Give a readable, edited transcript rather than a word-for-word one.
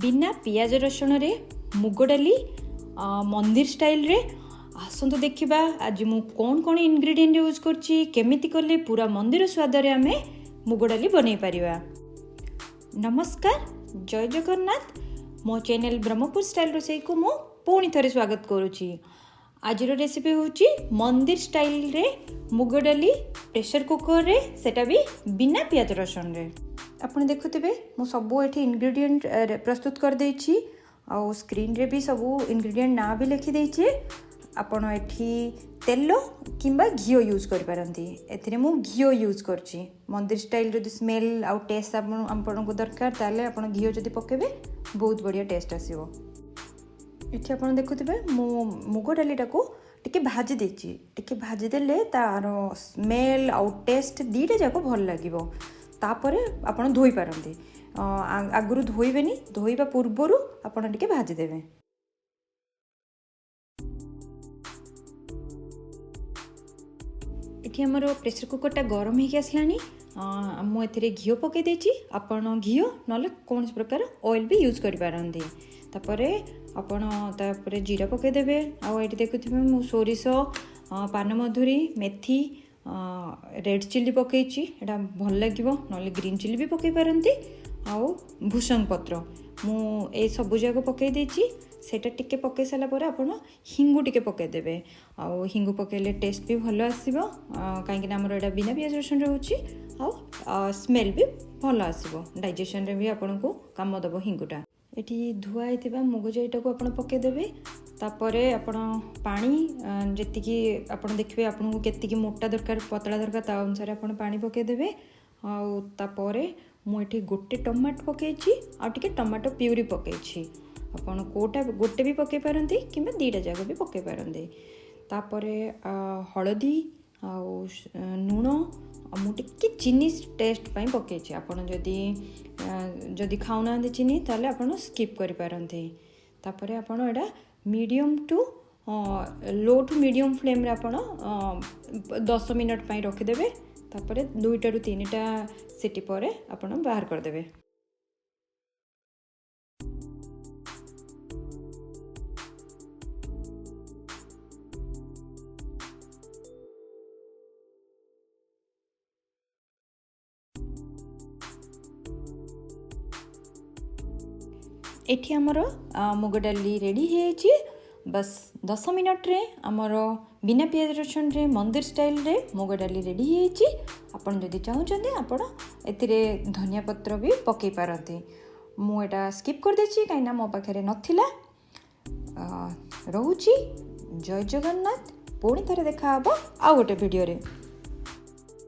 ବିନା ପିଆଜ ରସୁଣରେ ମୁଗ ଡାଲି ମନ୍ଦିର ଷ୍ଟାଇଲରେ। ଆସନ୍ତୁ ଦେଖିବା ଆଜି ମୁଁ କ'ଣ କ'ଣ ଇନଗ୍ରିଡ଼ିଏଣ୍ଟ ୟୁଜ୍ କରୁଛି, କେମିତି କଲେ ପୁରା ମନ୍ଦିର ସ୍ୱାଦରେ ଆମେ ମୁଗ ଡାଲି ବନେଇ ପାରିବା। ନମସ୍କାର, ଜୟ ଜଗନ୍ନାଥ। ମୋ ଚ୍ୟାନେଲ୍ ବ୍ରହ୍ମପୁର ଷ୍ଟାଇଲ୍ ରୋଷେଇକୁ ମୁଁ ପୁଣି ଥରେ ସ୍ୱାଗତ କରୁଛି। ଆଜିର ରେସିପି ହେଉଛି ମନ୍ଦିର ଷ୍ଟାଇଲରେ ମୁଗ ଡାଲି ପ୍ରେସର କୁକରରେ, ସେଟା ବି ବିନା ପିଆଜ ରସୁଣରେ। ଆପଣ ଦେଖୁଥିବେ, ମୁଁ ସବୁ ଏଠି ଇନଗ୍ରିଡ଼ିଏଣ୍ଟ ପ୍ରସ୍ତୁତ କରିଦେଇଛି ଆଉ ସ୍କ୍ରିନ୍ରେ ବି ସବୁ ଇନଗ୍ରିଡ଼ିଏଣ୍ଟ ନାଁ ବି ଲେଖିଦେଇଛି। ଆପଣ ଏଠି ତେଲ କିମ୍ବା ଘିଅ ୟୁଜ୍ କରିପାରନ୍ତି। ଏଥିରେ ମୁଁ ଘିଅ ୟୁଜ୍ କରୁଛି। ମନ୍ଦିର ଷ୍ଟାଇଲ୍ ଯଦି ସ୍ମେଲ୍ ଆଉ ଟେଷ୍ଟ ଆପଣଙ୍କୁ ଦରକାର, ତାହେଲେ ଆପଣ ଘିଅ ଯଦି ପକାଇବେ, ବହୁତ ବଢ଼ିଆ ଟେଷ୍ଟ ଆସିବ। ଏଠି ଆପଣ ଦେଖୁଥିବେ, ମୁଁ ମୁଗ ଡାଲିଟାକୁ ଟିକେ ଭାଜି ଦେଇଛି। ଟିକେ ଭାଜିଦେଲେ ତା'ର ସ୍ମେଲ୍ ଆଉ ଟେଷ୍ଟ ଦୁଇଟା ଯାକ ଭଲ ଲାଗିବ। ତାପରେ ଆପଣ ଧୋଇପାରନ୍ତି। ଆଗରୁ ଧୋଇବେନି, ଧୋଇବା ପୂର୍ବରୁ ଆପଣ ଟିକେ ଭାଜିଦେବେ। ଏଠି ଆମର ପ୍ରେସର କୁକରଟା ଗରମ ହେଇକି ଆସିଲାଣି। ମୁଁ ଏଥିରେ ଘିଅ ପକାଇ ଦେଇଛି। ଆପଣ ଘିଅ ନହେଲେ କୌଣସି ପ୍ରକାର ଅଏଲ୍ ବି ୟୁଜ୍ କରିପାରନ୍ତି। ତାପରେ ଆପଣ ତାପରେ ଜିରା ପକାଇଦେବେ। ଆଉ ଏଇଠି ଦେଖୁଥିବେ, ମୁଁ ସୋରିଷ, ପାନମଧୁରୀ, ମେଥି, ରେଡ଼୍ ଚିଲି ପକାଇଛି। ଏଇଟା ଭଲ ଲାଗିବ। ନହେଲେ ଗ୍ରୀନ୍ ଚିଲି ବି ପକାଇ ପାରନ୍ତି। ଆଉ ଭୃସଙ୍ଗ ପତ୍ର, ମୁଁ ଏ ସବୁ ଯାକ ପକାଇ ଦେଇଛି। ସେଇଟା ଟିକେ ପକାଇ ସାରିଲା ପରେ ଆପଣ ହିଙ୍ଗୁ ଟିକେ ପକାଇଦେବେ। ଆଉ ହିଙ୍ଗୁ ପକାଇଲେ ଟେଷ୍ଟ ବି ଭଲ ଆସିବ, କାହିଁକିନା ଆମର ଏଇଟା ବିନା ପିଆଜ ରସୁଣ ରହୁଛି ଆଉ ସ୍ମେଲ୍ ବି ଭଲ ଆସିବ। ଡାଇଜେସନ୍ରେ ବି ଆପଣଙ୍କୁ କାମ ଦେବ ହିଙ୍ଗୁଟା। ଏଠି ଧୁଆ ହେଇଥିବା ମୁଗ ଜାଇଟାକୁ ଆପଣ ପକାଇଦେବେ। ତାପରେ ଆପଣ ପାଣି ଯେତିକି ଆପଣ ଦେଖିବେ, ଆପଣଙ୍କୁ କେତିକି ମୋଟା ଦରକାର, ପତଳା ଦରକାର, ତା ଅନୁସାରେ ଆପଣ ପାଣି ପକାଇଦେବେ। ଆଉ ତାପରେ ମୁଁ ଏଠି ଗୋଟେ ଟମାଟୋ ପକାଇଛି ଆଉ ଟିକେ ଟମାଟୋ ପ୍ୟୁରି ପକାଇଛି। ଆପଣ କେଉଁଟା ଗୋଟେ ବି ପକାଇ ପାରନ୍ତି କିମ୍ବା ଦୁଇଟା ଯାକ ବି ପକାଇ ପାରନ୍ତି। ତାପରେ ହଳଦୀ ଆଉ ଲୁଣ ଆଉ ମୁଁ ଟିକେ ଚିନି ଟେଷ୍ଟ ପାଇଁ ପକାଇଛି। ଆପଣ ଯଦି ଖାଉନାହାନ୍ତି ଚିନି, ତାହେଲେ ଆପଣ ସ୍କିପ୍ କରିପାରନ୍ତି। ତାପରେ ଆପଣ ଏଇଟା medium to low to medium ଫ୍ଲେମ୍ରେ ଆପଣ 10 ମିନିଟ୍ ପାଇଁ ରଖିଦେବେ। ତାପରେ ଦୁଇଟାରୁ ତିନିଟା ସିଟି ପରେ ଆପଣ ବାହାର କରିଦେବେ। ଏଠି ଆମର ମୁଗ ଡାଲି ରେଡ଼ି ହେଇଯାଇଛି। ବାସ୍, 10 ମିନିଟ୍ରେ ଆମର ବିନା ପିଆଜ ରସୁଣରେ ମନ୍ଦିର ଷ୍ଟାଇଲରେ ମୁଗ ଡାଲି ରେଡ଼ି ହେଇଯାଇଛି। ଆପଣ ଯଦି ଚାହୁଁଛନ୍ତି, ଆପଣ ଏଥିରେ ଧନିଆ ପତ୍ର ବି ପକାଇ ପାରନ୍ତି। ମୁଁ ଏଇଟା ସ୍କିପ୍ କରିଦେଇଛି, କାହିଁକିନା ମୋ ପାଖରେ ନଥିଲା। ରହୁଛି, ଜୟ ଜଗନ୍ନାଥ। ପୁଣି ଥରେ ଦେଖାହେବ ଆଉ ଗୋଟେ ଭିଡ଼ିଓରେ।